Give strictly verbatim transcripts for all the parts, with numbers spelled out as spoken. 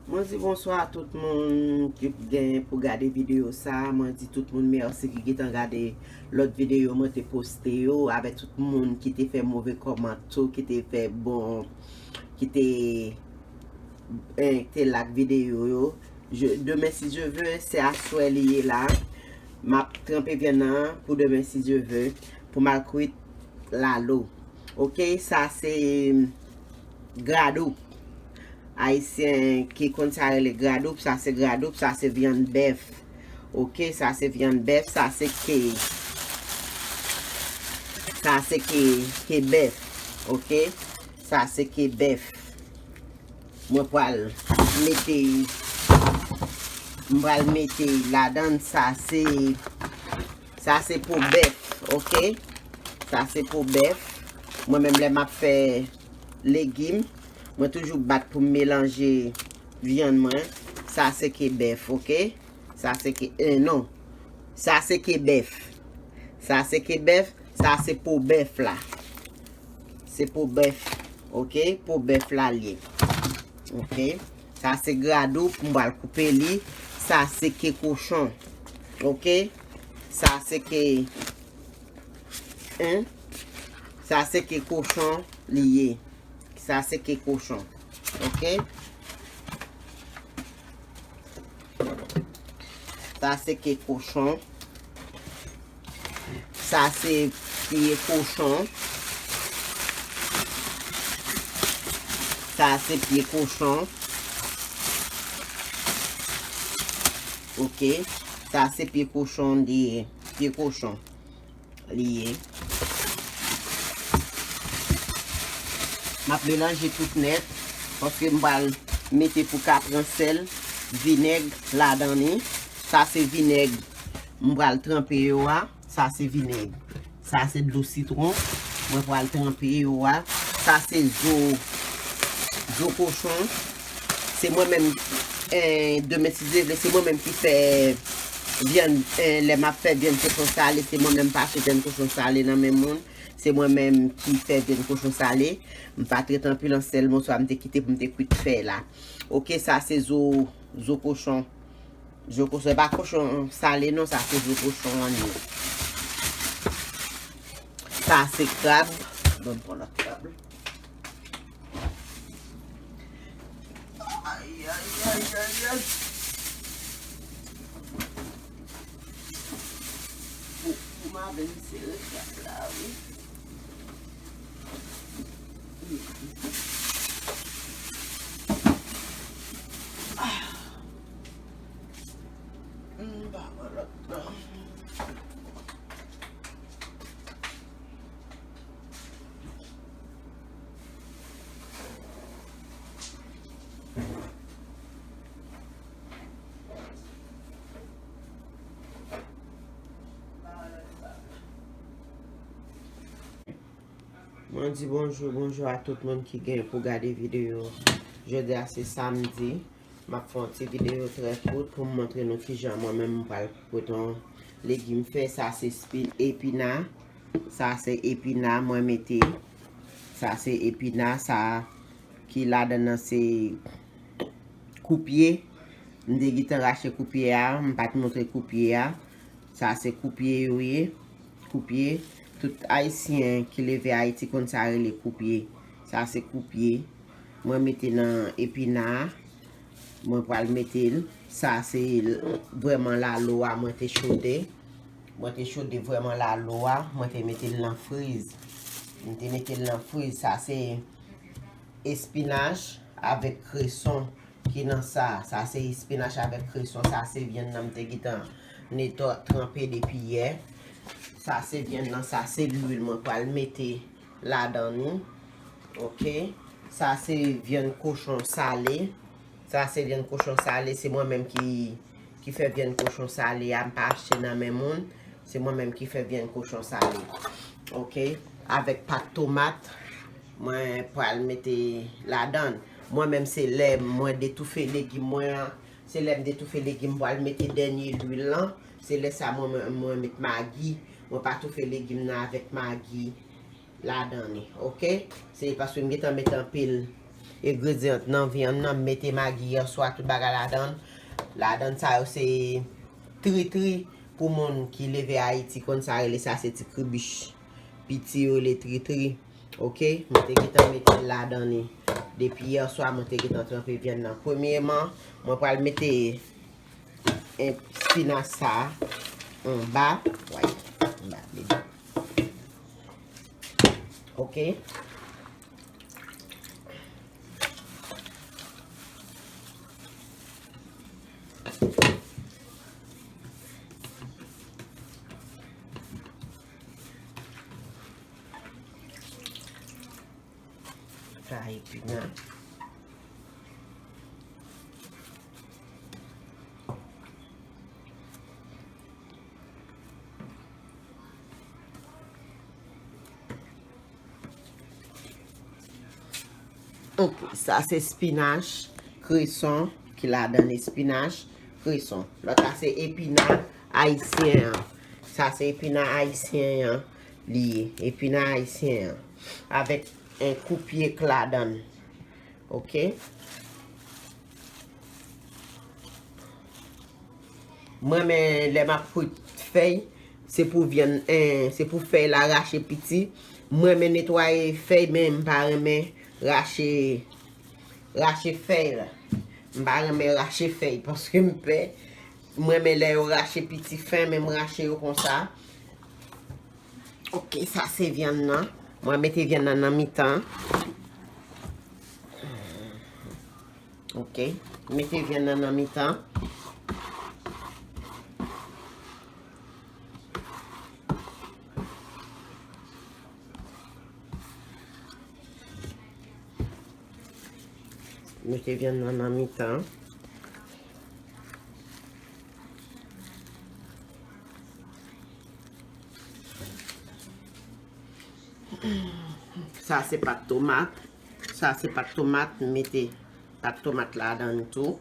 Mwen di bonswa a tout moun ki gen pou gade videyo sa. Mwen di tout moun mèsi ki gentan gade lòt videyo mwen te poste yo, avèk tout moun ki te fè move kòmantè, ki te fè bon, ki te, eh, te like videyo yo. Je, demen si Dye vle, se aswè li ye la. M ap tranpe vyann nan pou demen si Dye vle, pou m al kwit lalo. Ok, sa se gradoup. Ayisyen ki konn sa rele gradoup, sa se gradoup, sa se vyann bèf. Ok, sa se vyann bèf, sa se ke, sa se ke, ke bèf. Ok, sa se ke bèf. Mwen pral mete, mwen pral mete ladan sa se, sa se po bèf, ok? Sa se po bèf. Mwen menm lè m ap fè legim, mwen toujou bat pou m melanje vyann mwen. Sa se ke bèf, ok? Sa se ke, eh, non. Sa se ke bèf. Sa se ke bèf. Sa se po bèf la. Se po bèf. Ok? Po bèf la l ye. Ok? Sa se gradoup, m pral koupe li. Sa se ke kochon. Ok? Sa se ke, hein? Sa se ke kochon li ye. Sa se ke kochon. Ok? Sa se ke kochon. Sa se pye kochon. Sa se pye kochon. Ok. Sa se pye kochon li ye. Pye kochon li ye. M ap melanje tout nèt, paske m pral mete pou katran sèl, vinèg ladan li. Sa se vinèg m pral tranpe yo a. Sa se vinèg. Sa se dlo sitwon. Mwen pral tranpe yo a. Sa se zo, zo kochon. Se mwen menm, eh, demen si Dye vle, se mwen menm ki fè vyann, eh, lè m ap fè vyann kochon sale, se mwen menm m pa achte vyann kochon sale nan men moun. Se mwen menm ki fè vyann kochon sale. M pa t ret anpil an sèl, bonswa, m te kite pou m te kwit fè la. Ok, sa se zo, zo kochon. Zo kochon, e pa kochon sale non, sa se zo kochon an ye. Sa se krab. Bon, m pran lòt krab. Ay, ay, ay, ay, ay. Pou, pou m avè m sere krab la, wi. Ah. M pa wè lòt nan. Mwen di bonjou, bonjou a tout moun ki gen pou gade videyo. Jodi a se samdi. M ap fè yon ti videyo trè kout pou m montre nou kijan mwen menm m pral pote yon legim fè. Sa se spi-, epina. Sa se epina mwen mete. Sa se epina, sa ki ladan nan se koupye. M te gentan rache koupye a, m pa t montre koupye a. Sa se koupye yo ye. Koupye. Tout Ayisyen ki leve Ayiti konn sa rele koupye. Sa se koupye. Mwen mete nan epina a. Mwen pral mete l. Sa se l-, vrèman lalo a mwen te chode. Mwen te chode vrèman lalo a. Mwen te mete l nan friz. Mwen te mete l nan friz. Sa se espinach avèk kreson ki nan sa. Sa se espinach avèk kreson. Sa se vyann nan m te gentan netwa-, tranpe depi yè. Sa se vyann nan. Sa se lwil mwen pral mete ladan li. Ok. Sa se vyann kochon sale. Sa se vyann kochon sale. Se mwen menm ki, ki fè vyann kochon sale a. M pa achte nan men moun. Se mwen menm ki fè vyann kochon sale. Ok. Avèk pat tomat, mwen pral mete ladan. Mwen menm se lè mwen detoufe legim mwen an. Se lè m detoufe legim, m pral mete dènye lwil lan. Se lè sa mwen, mwen, mwen met magi. Mwen pa toufe legim nan avèk magi ladan li, ok? Se paske m gentan met anpil engredyan nan vyann nan, m mete magi yèswa, tout bagay ladan l. Ladan l sa yo se tritri pou moun ki leve Ayiti konn sa rele sa, se ti kribich piti yo rele tritri. Oke, mwen te gentan mete l ladan li. Depi yèswa, mwen te gentan tranpe vyann nan. Premyeman, mwen pral mete en spinach sa anba. Way, anba, bebe. Oke. Sa epina. Ok, sa se spinach, kreson, ki ladan l, spinach, kreson. Lòt la se epina ayisyen an. Sa se epina ayisyen an li ye. Epina ayisyen an. Avèk en koupyek ladan l. Ok. Mwen, men lè m ap frit fèy, se pou vyann, en, se pou fèy la rache piti. Mwen, men netwaye fèy, men m pa renmen rache, rache fèy la. M pa renmen rache fèy paske m pè. Mwen, men lè yo rache piti fen, men m rache yo konsa. Ok, sa se vyann nan. Mwen mete vyann nan nan mitan. Ok, mete vyann nan nan mitan. Mete vyann nan nan mitan. Sa se pat tomat. Sa se pat tomat. M mete pat tomat ladan l tou.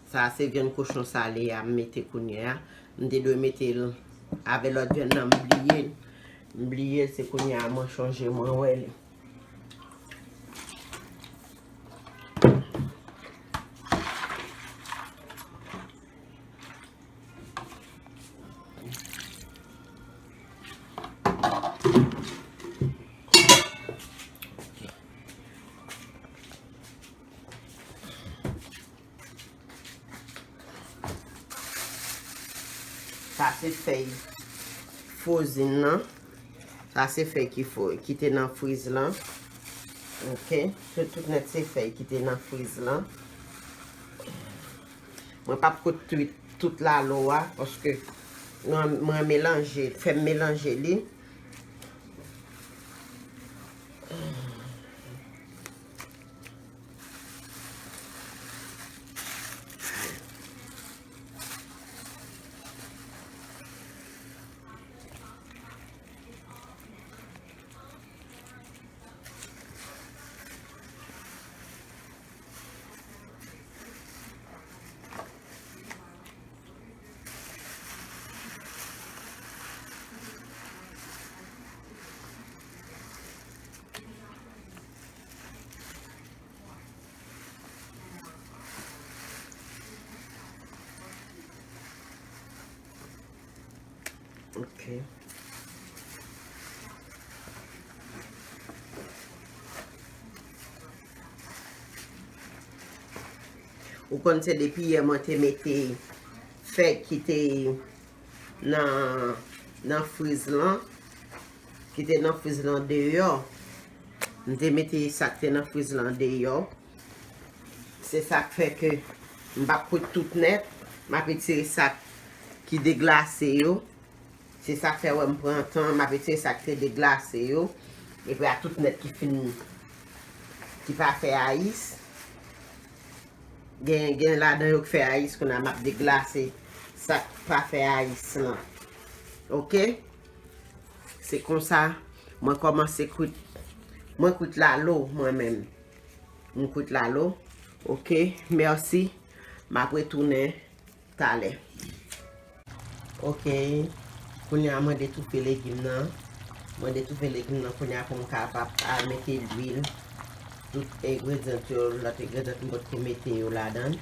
Sa se vyann kochon sale a m mete kounye a. M te dwe mete l avè lòt vyann nan, m bliye l. M bliye l, se kounye a mwen chonje, mwen wè li. Sa se fèy frozen nan. Sa se fèy ki fo, ki te nan friz lan. Ok. Se tout nèt se fèy ki te nan friz lan. Mwen p ap kout tout, tout lalo a, paske mwen, mwen melanje, fè m melanje li. Ok. Ou konn se depi yè mwen te mete fèy ki te nan, nan friz lan, ki te nan friz lan deyò. M te mete sa k te nan friz lan deyò. Se sa k fè ke m p ap kout tout nèt. M ap retire sa k ki deglase yo. Se sa k fè wè m pran tan, m ap retire sa k te deglase yo. Epi a tout nèt ki fin, ki pa fè ayis. Gen, gen ladan yo k fè ayis, kounye a m ap deglase sa k pa fè ayis lan. Oke? Se konsa, mwen kòmanse kwit, mwen kwit lalo, mwen menm. M kwit lalo. Oke, mèsi. M ap retounen talè. Oke, kounye a mwen detoufe legim nan. Mwen detoufe legim nan kounye a pou m kapab al mete lwil. Tout engredyan yo, lòt engredyan m potko mete yo ladan.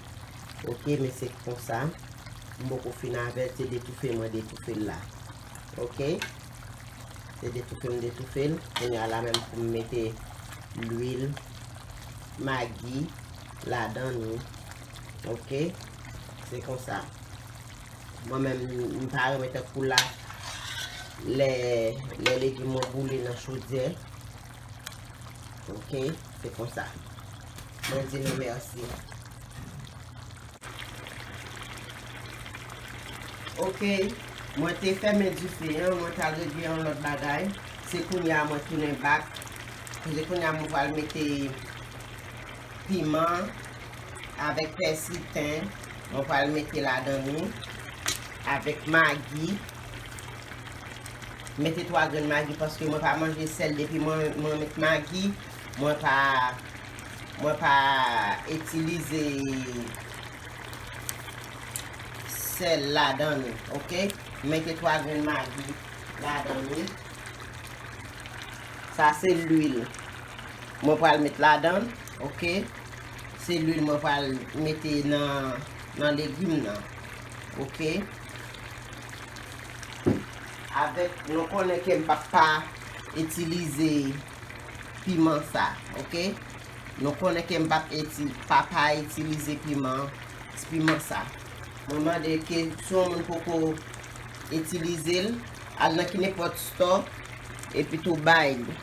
Oke, men se konsa. M poko fin avè l, se detoufe mwen detoufe l la. Oke? Se detoufe m detoufe l. Kounye a la menm pou m mete lwil, magi ladan li. Oke? Se konsa. Mwen menm, m pa renmen tankou la, lè, lè legim mwen boule nan chodyè. Oke? Se konsa. Mwen di nou mèsi. Oke, mwen te fèmen dife an, mwen t al regle yon lòt bagay. Se kounye a mwen tounen bak. Se kounye a mwen pral mete piman avèk pèsi, ten. Mwen pral mete ladan li avèk magi. Mete twa grenn magi paske mwen pa manje sèl. Depi mwen, mwen met magi, mwen pa, mwen pa itilize sèl ladan li, oke? Mete twa grenn magi ladan li. Sa se lwil mwen pral met ladan, oke? Se lwil mwen pral mete nan, nan legim nan, oke? Avèk, nou konnen ke m p ap pa itilize piman sa, oke? Nou konnen ke m p ap iti-, pa, pa itilize piman, piman sa. Mwen mande ke si yon moun poko itilize l, al nan ki nenpòt store, epi tou bay li.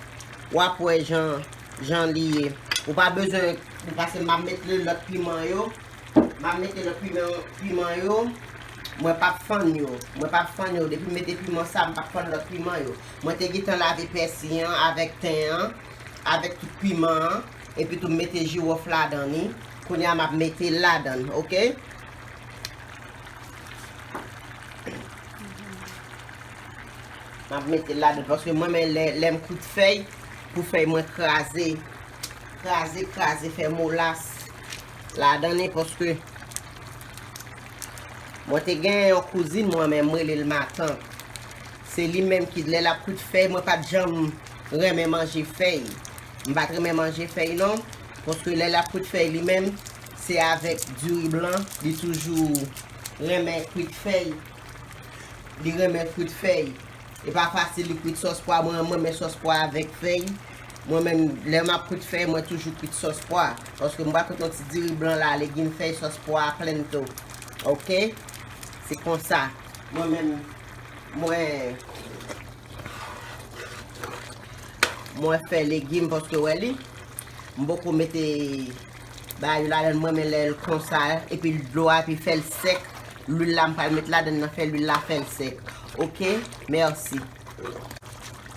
W ap wè jan, jan li ye. Ou pa bezwen, paske m ap met lòt piman yo. M ap mete lòt piman, piman yo. Mwen p ap fann yo. Mwen p ap fann yo. Depi m mete piman sa, m p ap fann lòt piman yo. Mwen te gentan lave pèsi an avèk ten an, avèk tout piman an. Epi tou m mete jiwòf ladan li. Kounye a m ap mete l ladan, oke? M ap mete l ladan paske mwen menm lè, lè m kwit fèy, pou fèy mwen kraze, kraze, kraze, fè molas ladan li paske mwen te gen yon kouzin mwen menm, m rele l matant. Se li menm ki, lè l ap kwit fèy, mwen pa t janm renmen manje fèy. M pa t renmen manje fèy non, paske lè l ap kwit fèy li menm, se avèk diri blan, li toujou renmen kwit fèy. Li renmen kwit fèy. E pa fasil li kwit sòs pwa. Mwen, mwen renmen sòs pwa avèk fèy. Mwen menm, lè m ap kwit fèy, mwen toujou kwit sòs pwa. Paske m pral kwit yon ti diri blan la, legim fèy, sòs pwa plen tou. Oke? Se konsa. Mwen menm, mwen, mwen fè legim paske wè li. M poko mete bagay yo ladan, mwen renmen lè l konsa, epi dlo a, epi fè l sèk. Lwil la, m pral met ladan nan, fè lwil la fè l sèk. Oke, mèsi.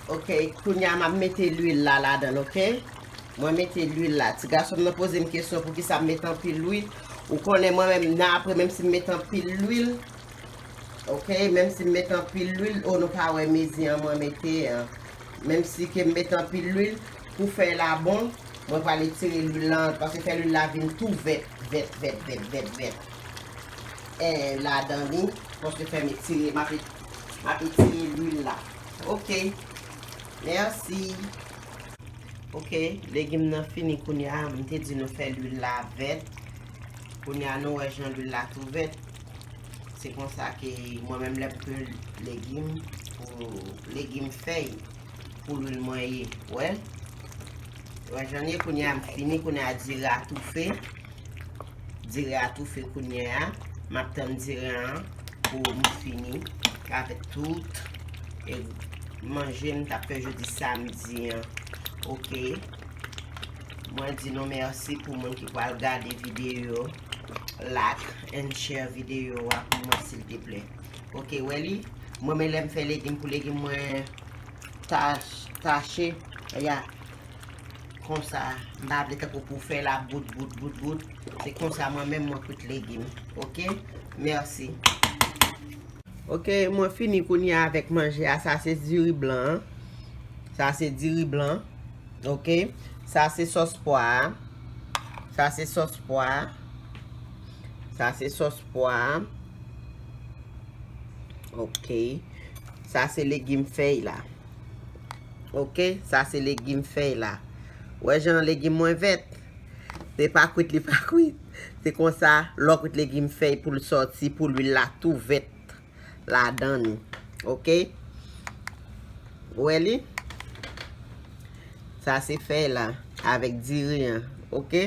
Oke, kounye a, m ap mete lwil la ladan, oke? Mwen mete lwil la. Ti gason m nan poze m kesyon poukisa m met anpil lwil. Ou konnen mwen menm, nan apre, menm si m met anpil lwil, oke, menm si m met anpil lwil, o, nou pa wè mezi an mwen mete an. Menm si ke m met anpil lwil, pou fèy la bon, mwen pral etire lwil la, paske fè lwil la vin tou vèt, vèt, vèt, vèt, vèt, vèt. E, ladan li, paske fè m etire, m ap et-, m ap etire lwil la. Oke. Mèsi. Oke, legim nan fini kounye a, m te di nou fè lwil la vèt. Kounye a nou wè jan lwil la tou vèt. Se konsa ke mwen menm lè m kwit legim, pou legim fèy, pou lwil mwen ye. Wè? Wè jan l ye, kounye a m fini, kounye a diri a toufe. Diri a toufe kounye a. M ap tann diri an pou m fini avèk tout. E manje m t ap fè jodi samdi an. Oke. Mwen di nou mèsi pou moun ki pral gade videyo. Like and share videyo a pou mwen, silteplè. Ok, wè li. Mwen menm lè m fè legim pou legim mwen tach- tache, ya. Konsa, m pa vle tankou pou fè l ap bout, bout, bout, bout. Se konsa mwen menm mwen kwit legim. Ok? Mèsi. Ok, mwen fini kounye a avèk manje a. Sa se diri blan an. Sa se diri blan. Ok? Sa se sòs pwa a. Sa se sòs pwa a. Sa se sòs pwa a. Ok. Sa se legim fèy la. Ok? Sa se legim fèy la. Wè jan legim mwen vèt? Se pa kwit li pa kwit. Se konsa, lè w kwit legim fèy pou l sòti, pou lwil la tou vèt ladan li. Ok? Wè li? Sa se fèy la, avèk diri an. Ok?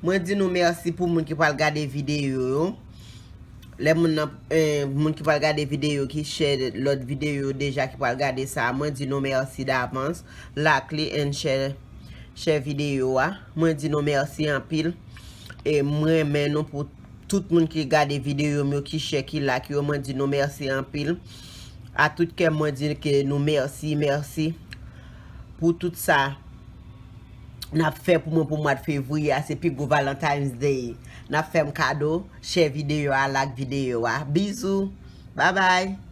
Mwen di nou mèsi pou moun ki pral gade videyo yo. Lè moun nan, eh, moun ki pral gade videyo, ki share lòt videyo deja, ki pral gade sa, mwen di nou mèsi davans. Like li and share, share videyo a. Mwen di nou mèsi anpil. E mwen renmen nou pou tout moun ki gade videyo m yo, ki share, ki like yo. Mwen di nou mèsi anpil. A tout kè, mwen di ke nou mèsi, mèsi pou tout sa n ap fè pou mwen pou mwa de fevriye a. Se pi gwo Valentine's Day. N ap fè m kado, share videyo a, like videyo a. Bizou. Bye bye.